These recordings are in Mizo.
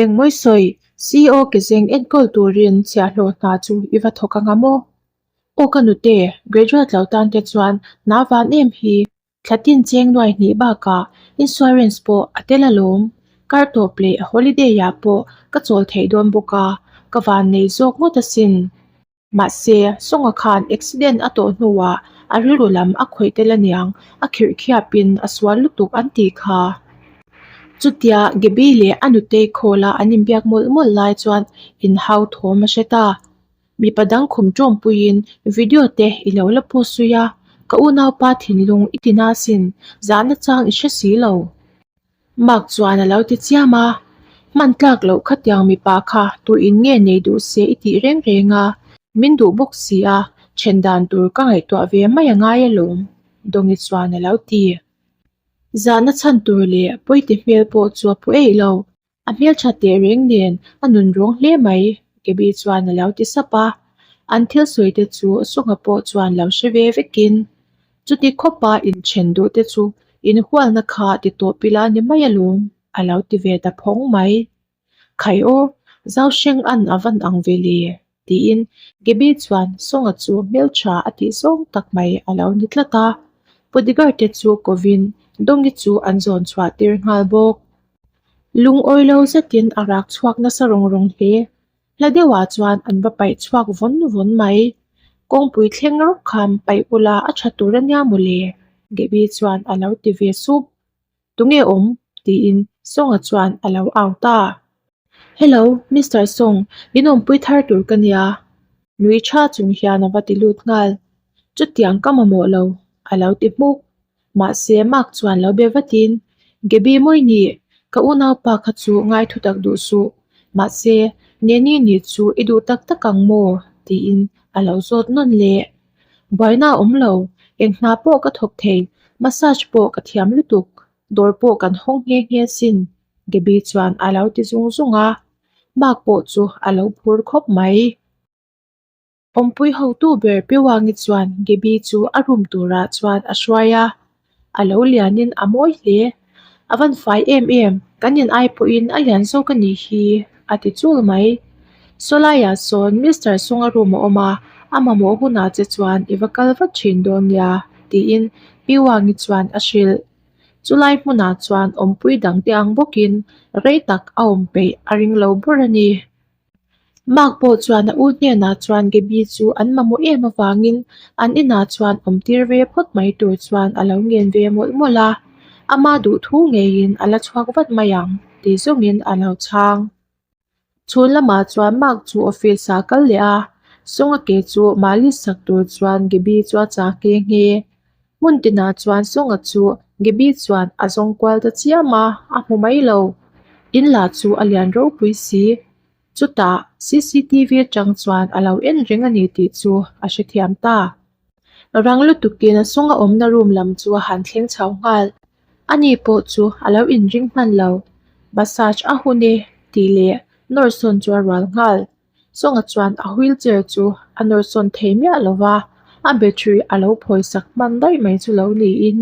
Engmawi sawi, CEO ke zeng enkawl turin chhiahhlawh hna chu i va thawk anga maw? Aw ka nute, graduate lo tan te chuan hna van em hi thla tin cheng nuai hnih bakah insurance pawh a tel alawm. Kar tawp leh holiday ah pawh ka chawl theih dawn bawk a, ka van nei zawk ngawt asin. Mahse, Songa khan accident a tawh hnuah a rilru lam a khawih tel aniang, a khirh khiapin a sual lutuk an tih kha. Chutia Gaby leh a nutei khawla an inbiak mawlh mawlh lai chuan inhau thawm a hre ta. Mipa dang khum ṭawmpuiin video te i lo la post zui a, ka unaupa thinlung i ti na sin, zahna chang i hre si lo. Mark chuan a lo ti chiam a, Hman tlak loh khatiang mipa kha tuin nge nei duh se i tih reng reng a, min duh bawk si a, then dan tur ka ngaihtuah ve mai a ngai alawm, Dawngi chuan a lo ti. Zahna chhan tur leh pawiti hmel pawh chu a pu eih lo, a hmeltha teh reng nen a nun rawng hle mai, Gaby chuan a lo ti sap a, an thil sawi te chu Songa pawh chuan lo hre ve vekin Chuti khawpa inthen duh te chu inhualna kha ti tawh pila ni mai alawm, a lo ti ve ta phawng mai. Khai aw, zau hreng an a van ang ve le, tiin Gaby chuan Songa chu hmeltha a tih zawng tak mai a lo ni tlat a. Bodyguard te chu kovin Dawngi chu an zawn chhuah tir nghal bawk. Lungawi lo zetin a rak chhuak nasa rawng rawng hle. Hla deuhah chuan an va paih chhuak vawn vawn mai. Kawngpui thleng rawk khan paih ula a tha tur ania mawle, Gaby chuan a lo ti ve sup. Tunge awm? tiin Songa chuan a lo au ta. Hello, Mister Song, in awmpui thar tur ka nia. Nui tha chung hian a va ti lut nghal. Chutiang ka mamawh lo, a lo ti hmuk. Mahse, Mark chuan lo be vatin, Gaby Mawini, ka unaupa kha chu ngai thu tak duh suh. Mahse, Neni ni chu i duh tak tak ang maw? tiin a lo zawt nawn leh. Buaina a awm lo, eng hna pawh ka thawk thei, massage pawh ka thiam lutuk, dawr pawh kan hawng nghe nghe sin, Gaby chuan a lo ti zung zung a. Mark pawh chu a lo phur khawp mai. Awmpui hotu ber Piwangi chuan Gaby chu a room turah chuan a hruai a, a lo lianin a mawi hle. A van fai em em, kan in ai pawhin a lian zawk a nih hi a ti chul mai. Sawlaiah sawn Mister Sunga room a awm a, a mamawh hunah che chuan i va kal vat thin dawn nia tiin Piwangi chuan a hrilh. Chulai hmunah chuan awmpui dangte ang bawkin rei tak a awm peih a ring lo bawr a ni. Mark pawh chuan a u hnenah chuan Gaby chu an mamawh em avangin an inah chuan awm tir ve phawt mai tur chuan a lo ngen ve mawlh mawlh a, ama duh thu ngeiin a la chhuak vat mai ang tih zawngin a lo chhang. Chhun lamah chuan Mark chu office ah a kal leh a, Songa ke chu mahni sak tur chuan Gaby chu a chah nghe nghe. Hmun tinah chuan Songa chu Gaby chuan a zawng kual ta chiam a, a hmu mai lo. In lah chu a lian ropui si. Chutah cctv atang chuan a lo en reng a ni tih chu a hrethiam ta. Rang lutukin Songa awmna room lam chu a han thleng chho nghal. Ani pawh chu a lo inring hman lo. Massage a hun e tih leh nawr sawn chu a rual nghal. Songa chuan a wheelchair chu a nawr sawn thei miah lo va, a battery a lo phawi sak hman daih mai chu lo niin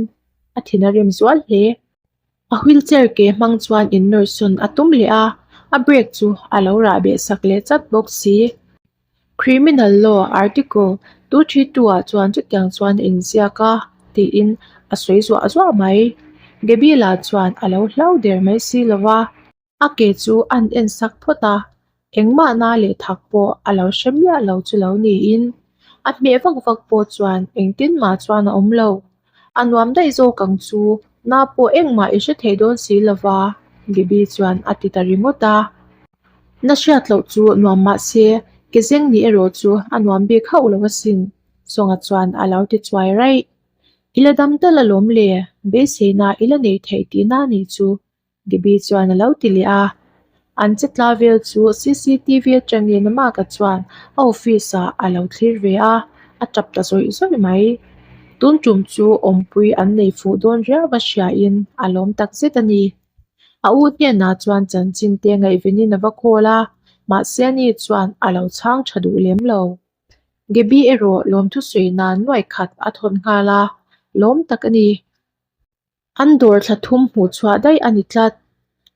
a thin a rem zual hle. A wheelchair ke hmang chuan in nawr sawn a tum leh a, a brake chu a lo rah beh sak leh chat bawk si. Criminal Law Article 232 ah chuan chutiang chuan a inziak a tiin a sawi zuah zuah mai. Gaby lah chuan a lo hlau der mai si lo va. A ke chu an en sak phawt a, engmah na leh thak pawh a lo hre miah lo chu lo niin a hmeh vak vak pawh chuan engtin mah chuan a awm lo. A nuam daih zawk ang chu, na pawh engmah i hre thei dawn si lo va, Gaby chuan a ti ta ringawt a. Na hriat loh chu nuam mah se, ke zeng nih erawh chu a nuam bik hauh lo asin, Songa chuan a lo ti chuai raih. I la dam tal alawm le, beiseina i la nei theih tihna a nih chu, Gaby chuan a lo ti leh a, an che tla vel chu cctv atangin Mark-a chuan a office ah a lo thlir ve a, a tap ta zawih zawih mai. Tun tum chu awmpui an nei fuh dawn riau a hriain a lawm tak zet a ni. A u hnenah chuan chanchin te ngaihvenin a va call a, mahse ani chuan a lo chhang tha duh lem lo. Gaby erawh lawmthu sawi nan nuaih khat a thawn nghal a, lawm tak a ni. An dawr thla thum hmuh chhuah daih a ni tlat.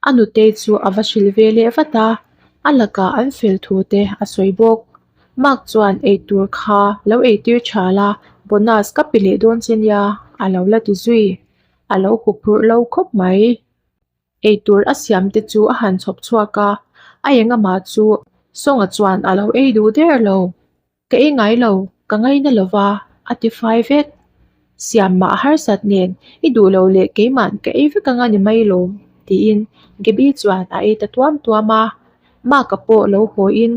A nutei chu a va hrilh ve leh vat a, a lakah an fel thu te a sawi bawk. Mark chuan eitur kha lo eitir tha la, bonus ka pe leh dawn che nia a lo la ti zui. A lo huphurh lo khawp mai. Eitur a siam te chu a han chhawp chhuak a, a engamah chu Sawnga chuan a lo ei duh der lo. Ka ei ngai lo, ka ngaina lo va, a ti fai vek. Siam mah harsat nen i duh lo leh keimah ka ei vek anga ni mai lawm, tiin Gaby chuan a ei ta tuam tuam a. Mark-a pawh lo haw in,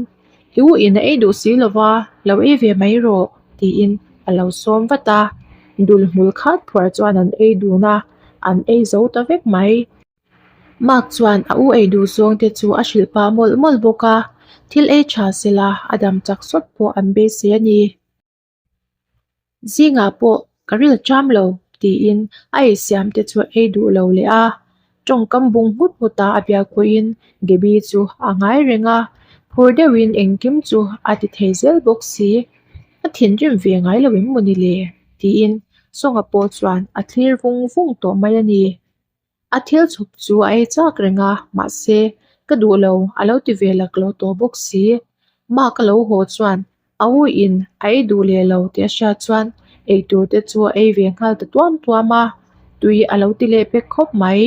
I u in a ei duh si lo va, lo ei ve mai rawh, tiin a lo sawm vat a. Dul hmul khat phuar chuan an ei dun a, an ei zo ta vek mai. Mark chuan a u ei duh zawng te chu a hrilh pah mawlh mawlh bawk a, thil ei tha sela a dam chak sawt pawh an beisei a ni. Zingah pawh ka ril ṭam lo tiin a eisiam te chu a ei duh lo leh a, tawngkam bung nghut nghut a a biak pawhin Gaby chu a ngai reng a, phur deuhin engkim chu a ti thei zel bawk si. A thinrim ve ngai lo em maw ni le? tiin Sawnga pawh chuan a thlir vung vung tawh mai a ni. A thil chhawp chu a ei chak reng a, mahse ka duh lo a lo ti ve lak lo tawh bawk si. Mark a lo haw chuan a u in a ei duh leh lo tih a hriat chuan eitur te chu a ei ve nghal ta tuam tuam a, tui a lo ti leh pek khawp mai.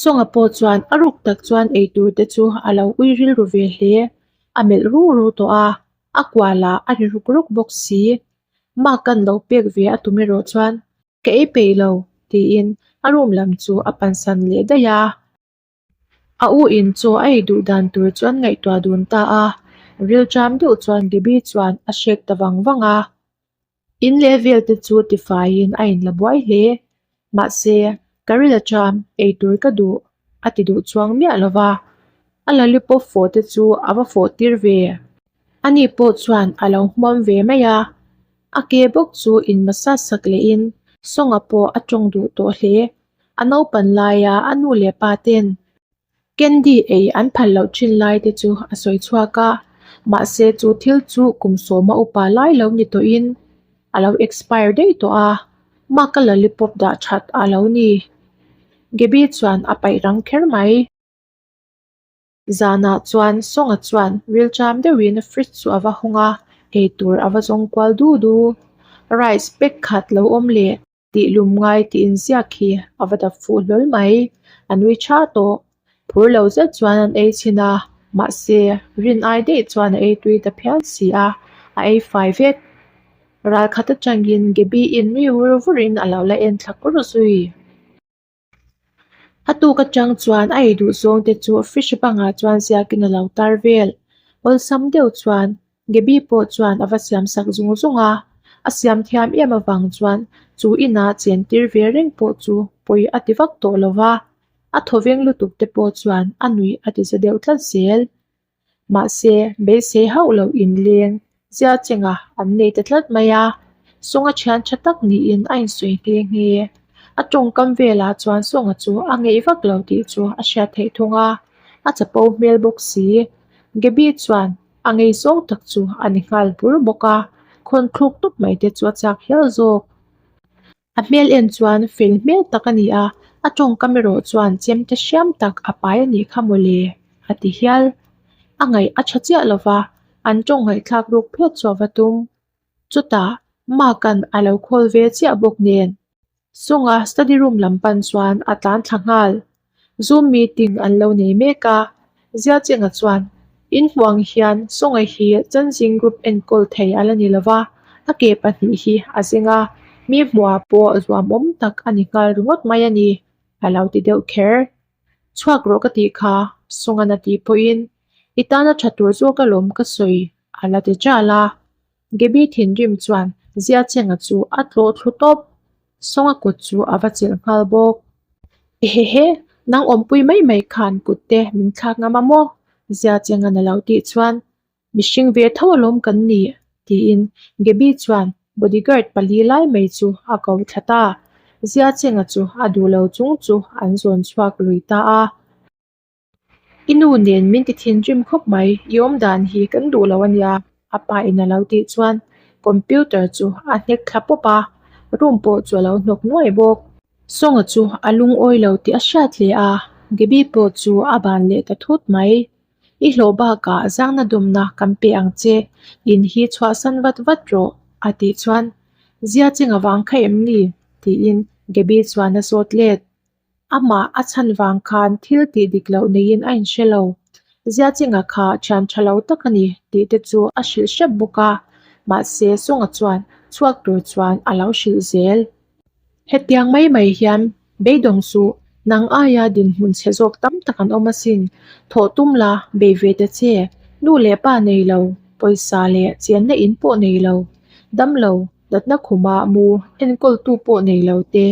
Sawnga pawh chuan a ruk tak chuan eitur te chu a lo ui rilru ve hle, a melh ru ru tawh a, a kual ah a ri ruk ruk bawk si. Mark an lo pek ve a tum erawh chuan Ka ei peih lo, tiin a room lam chu a pansan leh daih a. A u in chaw a ei duh dan tur chuan ngaihtuah dun ta a, rilṭam deuh chuan Gaby chuan a hrek ta vang vang a. In leh vel te chu tifaiin a inla buai hle. Mahse, ka ril a ṭam, ei tur ka duh, a ti duh chuang miah lo va. A lollipop fawh te chu a va fawh tir ve. Ani pawh chuan a lo hmuam ve mai a. A ke bawk chu in massage sak lehin Sawnga pawh a tawng duh tawh hle. A naupan laia a nu leh pa ten candy ei an phal loh thin lai te chu a sawi chhuak a, mahse chu thil chu kum sawma upa lai lo ni tawhin a lo expire daih tawh a, Mark-a lollipop dah that a lo ni. Gaby chuan a paih rang kher mai. Zanah chuan Sawnga chuan rilṭam deuhin fridge chu a va hawng a, eitur a va zawng kual du du. Rice pack khat lo awm leh tih lum ngai tih inziak hi a va dap fuh hlawl mai. A nui tha tawh. Phur lo zet chuan an ei chhin a, mahse rin ai daih chuan a ei tui ta phian si a, a ei fai vek. Ral khat atangin Gaby in nui vur vurin a lo la en thla kur zui. A tuk atang chuan a ei duh zawng te chu fridge bangah chuan ziakin a lo tar vel. Awlsam deuh chuan Gaby pawh chuan a va siam sak zung zung a, a siam thiam em avang chuan chu inah chen tir ve reng pawh chu pawi a ti vak tawh lo va, a thawveng lutuk te pawh chuan a nuih a ti za deuh tlat zel. Mahse, beisei hauh loh inleng zia chenga an nei ta tlat mai a, Sawnga thian tha tak niin a insawi nghe nghe. A tawngkam velah chuan Sawnga chu a ngeih vak lo tih chu a hriat theih thung a, a chapo hmel bawk si. Gaby chuan a ngei zawng tak chu a ni nghal bur bawk a, khawn thluk tawp mai te chu a chak hial zawk. A hmel en chuan fel hmel tak a ni a, a tawngkam erawh chuan chemte hriam tak a pai a nih kha mawle, a ti hial. A ngaih a tha chiah lo va, an tawng ngaihthlak ruk phawt chu a va tum. Chutah Mark-a'n a lo khawl ve chiah bawk nen, Sawnga study room lam pan chuan a tlan thla nghal. Zoom meeting an lo nei mek a, Zialchenga chuan, In hmuh ang hian Sawnga hi Chanzing group enkawl thei a la ni lo va, a ke pahnih hi a zeng a, mi hmuhah pawh zuamawm tak a ni nghal ringawt mai a ni, a lo ti deuh kher. Chhuak rawh ka tih kha, Sawnga'n a tih pawhin, I tana tha tur zawk alawm ka sawi, a la ti ṭal a. Gaby thinrim chuan Ziachenga chu a tlawh thlu tawp. Sawnga kut chu a va chelh nghal bawk. Ehehe, nang awmpui mai mai khan kut te min thlak ngam a maw? Ziachenga'n a lo tih chuan, Mihring ve tho alawm kan ni, tiin Gaby chuan bodyguard pali lai mai chu a ko thla ta. Ziachenga chu a duh lo chung chu an zawn chhuak lui ta a. I nu nen min ti thinrim khawp mai, i awm dan hi kan duh lo a nia, a pa in a lo tih chuan computer chu a hnek thla pawp a, room pawh chu a lo hnawk nuai bawk. Sawnga chu a lungawi lo tih a hriat hle a. Gaby pawh chu a ban leh ta thut mai. I hlawh bakah zangna dumna kan pe ang che, in hi chhuahsan vat vat rawh a tih chuan Zia cheng avang kha em ni? tiin Gaby chuan a zawt let. Amah a chhan vang khan thil tih dik loh neiin a inhre lo. Zia chenga kha thian tha lo tak a ni tih te chu a hrilh hrep bawk a, mahse Sunga chuan chhuak tur chuan a lo hrilh zel. Hetiang mai mai hian beidawng suh, nang aia dinhmun chhe zawk tam tak an awm asin. Thawh tum la, bei ve ta che. Nu leh pa nei lo, pawisa leh chenna in pawh nei lo, damlo, natna khuma mu enkawltu pawh nei lo te,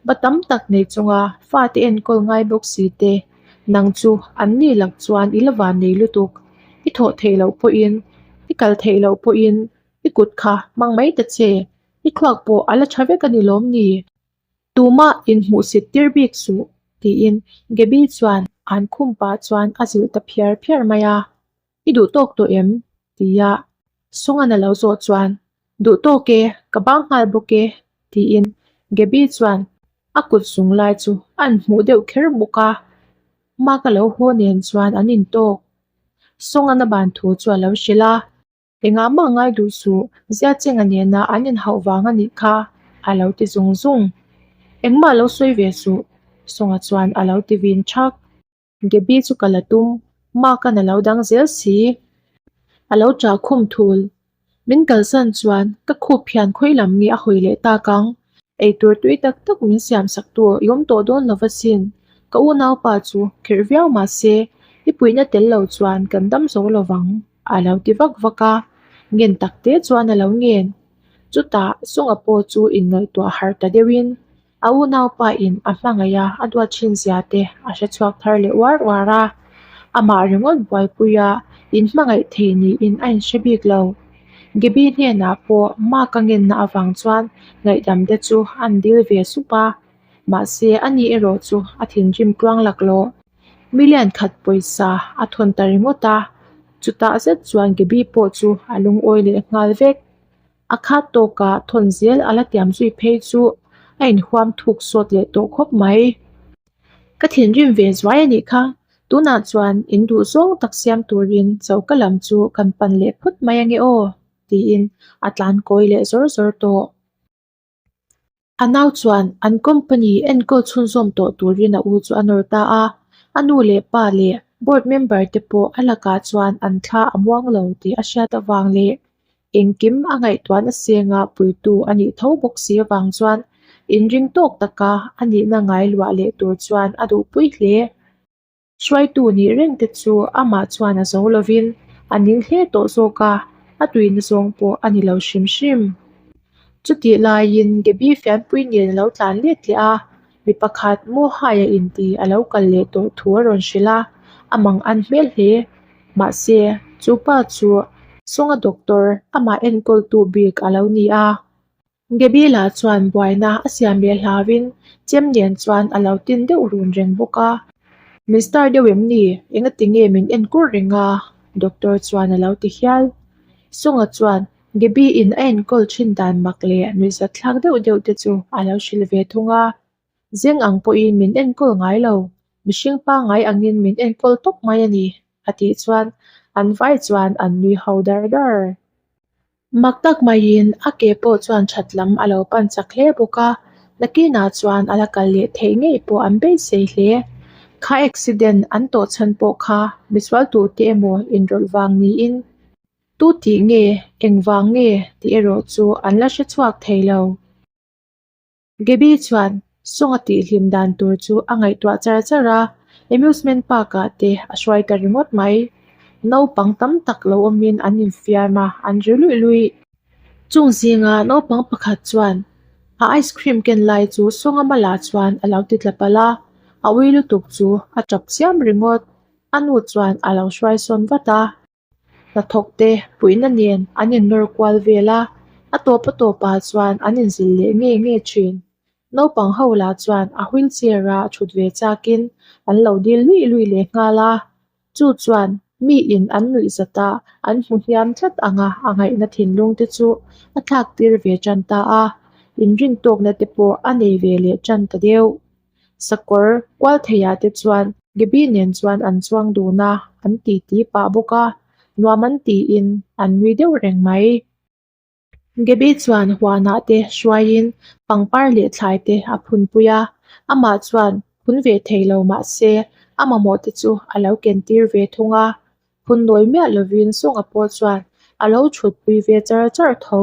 ba tam tak nei chunga fate enkawl ngai bawk si te, nang chu an ni lak chuan i la van nei lutuk. I thawh theih loh pawhin, i kal theih loh pawhin i kut kha hmang mai ta che. I thluak pawh a la tha vek a ni lawm ni? Tumah inhmuhsit tir bik suh, tiin Gaby chuan an khum pah chuan a zilh ta phiar phiar mai a. I duh tawk tawh em? tia Sungan a lo zawh chuan, Duh tawk e, ka bang nghal bawk e, tiin Gaby chuan a kut zung lai chu a inhmuh deuh kher bawk a. Mark a lo haw nen chuan an intawk. Sungan a ban thu chu a lo hrilh a. Engah mah ngai duh suh, Ziachenga nena an inhauh vang a nih kha, a lo ti zung zung. Engmah lo sawi ve suh, Songa chuan a lo ti vin thak. Gaby chu ka la tum, Mark-a'n a lo dang zel si. A lo ṭah khum thul. Min kalsan chuan ka khup hian khawi lam nge a hawi leh tak ang. Eitur tui tak tak min siam sak tur i awm tawh dawn lo asin. Ka unaupa chu kherh viau mah se, i puihna tel lo chuan kan dam zo lo vang, a lo ti vak vak a. Ngen tak te chuan a lo ngen. Chutah Sunga pawh chu inngaihtuah harh ta deuhin a unaupa in a hmangaih a, a duat thin zia te a hre chhuak thar leh uar uar a. Amah ringawt buaipui a inhmangaih thei niin a inhre bik lo. Gaby hnenah pawh Mark a ngenna avang chuan ngaihdam te chu an dil ve sup a, mahse ani erawh chu a thinrim tluang laklawh. Million khat pawisa a thawn ta ringawt a, chutah zet chuan Gaby pawh chu a lungawi leh nghal vek. A khat tawka thawn zel a la tiam zui phei chu a inhuam thuk sawt leh tawh khawp mai. Ka thinrim ve zuai a nih kha, tunah chuan in duh zawng tak siam turin choka lam chu kan pan leh phawt mai ange aw tiin a tlan kawi leh zawr zawr tawh. A nau chuan an company enkawl chhunzawm tawh turin a u chu a nawr ta a, a nu leh pa leh board member te pawh a lakah chuan an thla a muang lo tih a hriat avang leh engkim a ngaihtuahna senga puitu a nih tho bawk si avang chuan inring tawk taka a nihna ngai luah leh tur chuan a duhpui hle. Hruaitu nih reng te chu amah chuan a zo lovin a ning hle tawh zawk a, a tuina zawng pawh a ni lo hrim hrim. Chutih laiin Gaby fianpui nen a lo tlan let leh a, mi pakhat Mohaia inti a lo kal leh tawh thu a rawn hrilh a, a mang an hmel hle. Mahse, chu pa chu Songa doctor amah enkawltu bik a lo ni a. Gaby lah chuan buaina a siam leh hlauin chem nen chuan a lo tin deuh run reng bawk a. Min star deuh em ni? Engati nge min enkur reng a? Doctor chuan a lo ti hial. Songa chuan Gaby in a enkawl thin dan mak leh nuihzat thlak deuh deuh te chu a lo hrilh ve thung a. Zeng ang pawhin min enkawl ngai lo, mihring pangngai angin min enkawl tawp mai a ni, a tih chuan an vai chuan an nui ho dar dar. Mak tak maiin a ke pawh chuan that lam a lo pan chak hle bawk a, nakinah chuan a la kal leh theih ngei pawh an beisei hle. Kha accident an tawh chhan pawh kha misual turte emaw inrawlh vang niin tu tih nge, engvang nge tih erawh chu an la hre chhuak thei lo. Gaby chuan Song a tihhlim dan tur chu a ngaihtuah char char a, amusement park ah te a hruai ta ringawt mai. Naupang tam tak lo awmin an infiam a, an ri luih luih. Chung zinga naupang pakhat chuan a ice cream ken lai chu Song a malah chuan a lo ti tla palh a, a ui lutuk chu a tap chiam ringawt. A nu chuan a lo hruai sawn vat a. Hnathawk te puihna nen an innawr kual vel a, a tawp a tawpah chuan an inzil leh nge nge thin. Naupang ho lah chuan a wheelchair a thut ve chakin an lo dil luih luih leh nghal a, chu chuan miin an nuih zat a, an hmu hniam tlat anga a ngaihna thinlung te chu a thlak tir ve tan ta a, inrin tawkna te pawh a nei ve leh tan ta deuh. Sakawr kual theiah te chuan. Gabi nen chuan an chuang dun a, an titi pah bawk a, nuam an tiin an nui deuh reng mai. Gabi chuan huanah te hruaiin pangpar leh thlai te a phunpui a, amah chuan phun ve thei lo mah se a mamawh te chu a lo ken tir ve thung a, phun nawi miah lovin Sunga pawh chuan a lo thutpui ve char char tho.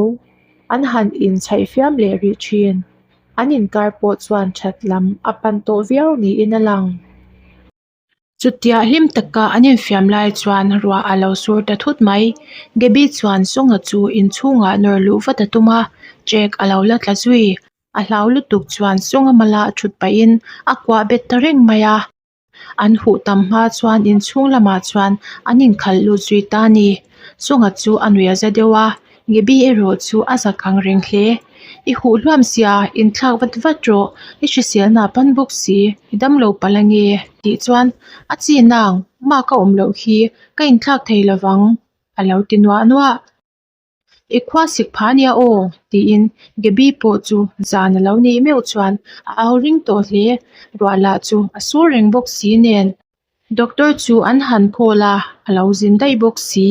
An han inchhaih fiam leh rih thin. An inkar pawh chuan that lam a pan tawh viau niin a lang. Chutia hlim taka an infiam lai chuan ruah a lo sur ta thut mai. Gabi chuan Sunga chu inchhungah nawr luh vat a tum a, check a lo la tla zui. A hlau lutuk chuan Sunga mala thut pahin a kuah bet ta reng mai a. An huh tam hma chuan inchhung lamah chuan an inkhalh lut zui ta a ni. Sunga chu a nuih a za deuh a, Gabi erawh chu a zak ang reng hle. I huh hluam sia, inthlak vat vat rawh, i hriselna a pan bawk si, i damlo palh ange tih chuan a chi nang, mah ka awm loh hi ka inthlak thei lovang a lo ti nuah nuah. I khua sik pha nia aw tiin Gabi pawh chu zan a lo nih meuh chuan a au ring tawh hle, ruah lah chu a sur reng bawk si nen. Doctor chu an han call a, a lo zin daih bawk si.